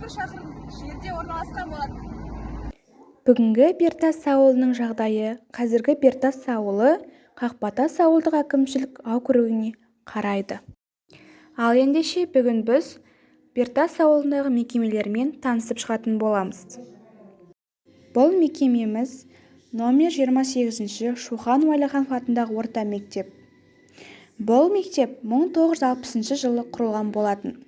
41 шақырым жерде орналасқан болатын. Бүгінгі Бертас ауылының жағдайы. Қазіргі Бертас ауылы Қақпатас ауылдық әкімшілік округіне қарайды. Ал ендеше, бүгін біз Бертас ауылындағы мекемелермен танысып шығатын боламыз. Бұл мекемеміз номер 28-ші Шоқан Уәлиханов атындағы орта мектеп. Бұл мектеп 1960 жылы құрылған болатын.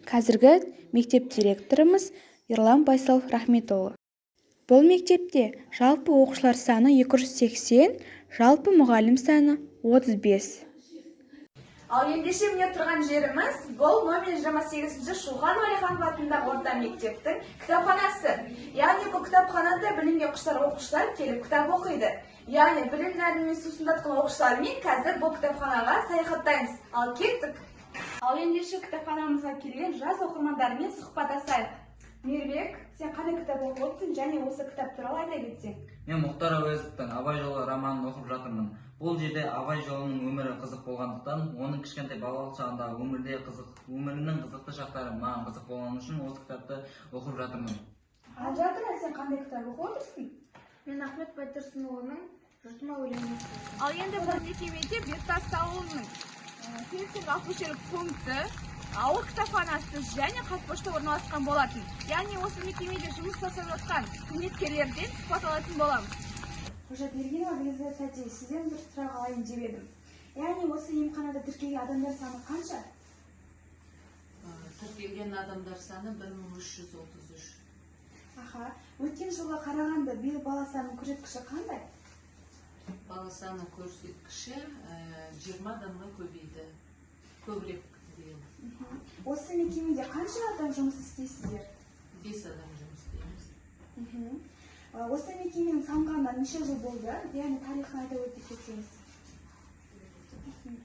Қазіргі мектеп директорымыз Ерлан Байсалов Рахметұлы. Бұл мектепте жалпы оқушылар саны 280, жалпы мұғалім саны 35. Ал ендеше, міне, тұрған жеріміз бұл номер 28-ші Шоқан Уәлиханов атындағы орта мектептің кітапханасы. Яғни бұл кітапханада білімге құштар оқушылар келіп кітап оқиды. Яғни білім нәрімен сусындатқан оқушылармен қазір бұл кітапханаға саяхаттаймыз. Ал кеттік. Ал ендеше, кітапханамызға келген жас оқырмандармен сұхбаттасайық. Мейірбек, сен қандай кітап оқып отырсың және осы кітап туралы айта кетсең? Мен Мұхтар Әуезовтің «Абай жолы» романын оқып жатырмын. Бұл жерде Абай жолының өмірі қызық болғандықтан, оның кішкентай балалық шағындағы өмірде қызық, өмірінің қызықты шақтары маған қызық болғаны үшін осы кітапты оқып жатырмын. Ал Жадыра, сен қандай кітап оқып отырсың? Мен Ахмет Байтұрсынұлының «Жұртыма» өлеңін оқимын. Ал енді бұл мекемеде Бертас ауылының фельдшерлік акушерлік пункті, ауыл кітапханасы және қазпошта орналасқан болатын. Яғни осы мекемеде жұмыс жасап жатқан қызметкерлерден сұхбат алатын боламыз. Қожабергенова Лиза тәте, сізден бір сұрақ алайын деп едім. Яғни осы емханада тіркелген адамдар саны қанша? Тіркелген адамдар саны 1333. Аха, өткен жылға қарағанда биыл бала санының көрсеткіші қандай? Бала саны көрсеткіші 20 адамға көбейді. Көбірек биыл. Осы мекемеде қанша адам жұмыс істейсіздер? 5 адам жұмыс істейміз. Осы мекеменің салынғанына неше жыл болды? Яғни тарихын айта өтіп кетсеңіз.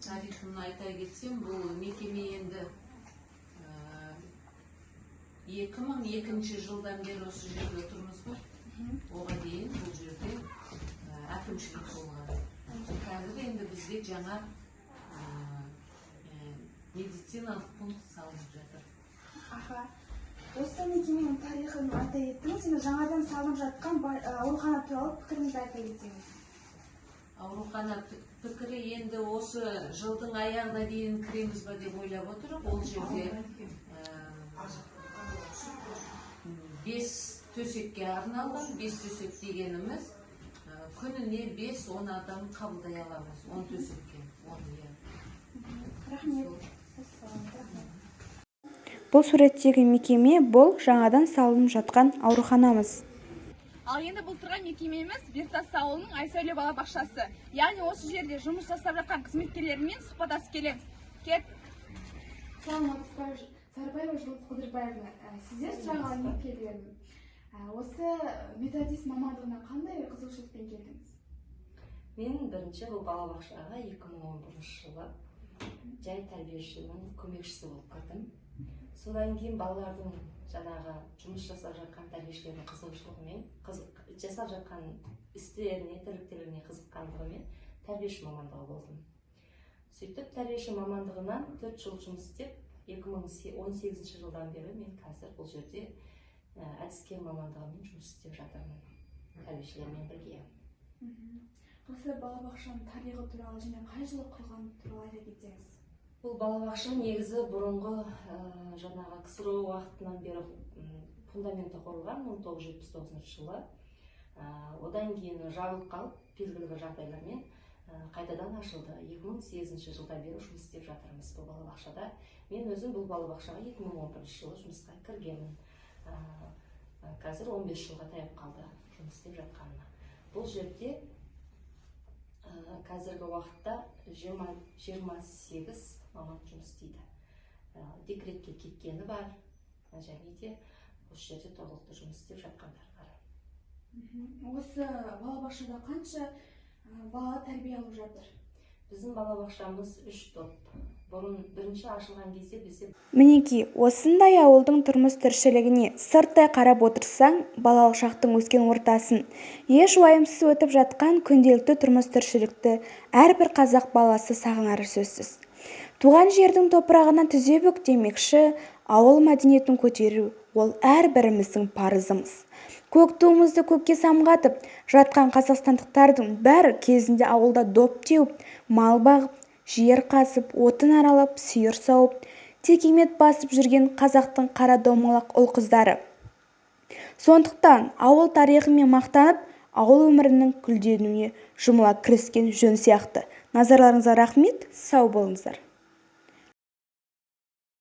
Тарихын айта кетсем, бұл мекеме енді 2002 жылдан бері осы жерде тұрмыз ғой. Оған дейін бұл жерде әкімшілік болған. Қазір енді бізге жаңа медициналық пункт салынып жатыр. Аха. Осы мекеменің тарихын айта кеттіңіз. Енді жаңадан салынып жатқан аурухана туралы пікіріңізді айта кетсеңіз. Аурухана пікірі енді осы жылдың аяғына дейін кіреміз ба деп ойлап отырмық. Ол жерде бес төсекке арналған. Бес төсек дегеніміз күніне 5-10 адам қабылдай аламыз 10 төсекке, 10, иә. Рахмет. Сол. Рахмет. Бұл суреттегі мекеме бұл жаңадан салынып жатқан ауруханамыз. Ал енді бұл тұрған мекемеміз Бертас ауылының Айсәуле балабақшасы. Яғни осы жерде жұмыс жасап жатқан қызметкерлермен сұхбаттасып келеміз. Кет. Саламатсыз ба, Сарыбаева Жұлдыз Қыдырбаевна. Сізден сұрақ алайын деп келіп едім. Осы методист мамандығына қандай қызығушылықпен келдіңіз? Мен бірінші бұл балабақшаға 2011 жылы жай тәрбиешінің көмекшісі болып кірдім. Содан кейін балалардың, жаңағы жұмыс жасап жатқан тәрбиешілердің қызығушылығымен, жасап жатқан істеріне, тірліктеріне қызыққандығымен тәрбиеші мамандығы болдым. Сөйтіп, тәрбиеші мамандығынан 4 жыл жұмыс істеп, 2018 жылдан бері мен қазір бұл жерде әдіскер мамандығымен жұмыс істеп жатырмын тәрбиешілермен бірге. Осы балабақшаның тарихы туралы және қай жылы құрылғаны туралы айта кетсеңіз. Бұл балабақша негізі бұрынғы жаңағы КСРО уақытынан бері фундаменті құрылған 1979 жылы. Одан кейін жабылып қалып, белгілі бір жағдайлармен қайтадан ашылды. 2008 жылдан бері жұмыс істеп жатырмыз бұл балабақшада. Мен өзім бұл балабақшаға 2011 жылы жұмысқа кіргенмін. Қазір 15 жылға таяп қалды жұмыс істеп жатқаныма. Бұл жерде қазіргі уақытта 20, 28 маман жұмыс істейді. Декретке кеткені бар және де осы жерде тұрғылықты жұмыс істеп жатқандар бар. Осы балабақшада қанша бала тәрбие алып жатыр? Біздің балабақшамыз үш топ. Бұрын бірінші ашылған кезде бізде Мінекей, осындай ауылдың тұрмыс тіршілігіне сырттай қарап отырсаң, балалық шақтың өскен ортасын, еш уайымсыз өтіп жатқан күнделікті тұрмыс тіршілікті әрбір қазақ баласы сағынары сөзсіз. Туған жердің топырағына тізе бүк демекші, ауыл мәдениетін көтеру ол әрбіріміздің парызымыз. Көк туымызды көкке самғатып жатқан қазақстандықтардың бәрі кезінде ауылда доп теуіп, мал бағып, жер қазып, отын аралап, сиыр сауып, текемет басып жүрген қазақтың қара домалақ ұл-қыздары. Сондықтан ауыл тарихымен мақтанып, ауыл өмірінің гүлденуіне жұмыла кіріскен жөн сияқты. Назарларыңызға рахмет, сау болыңыздар.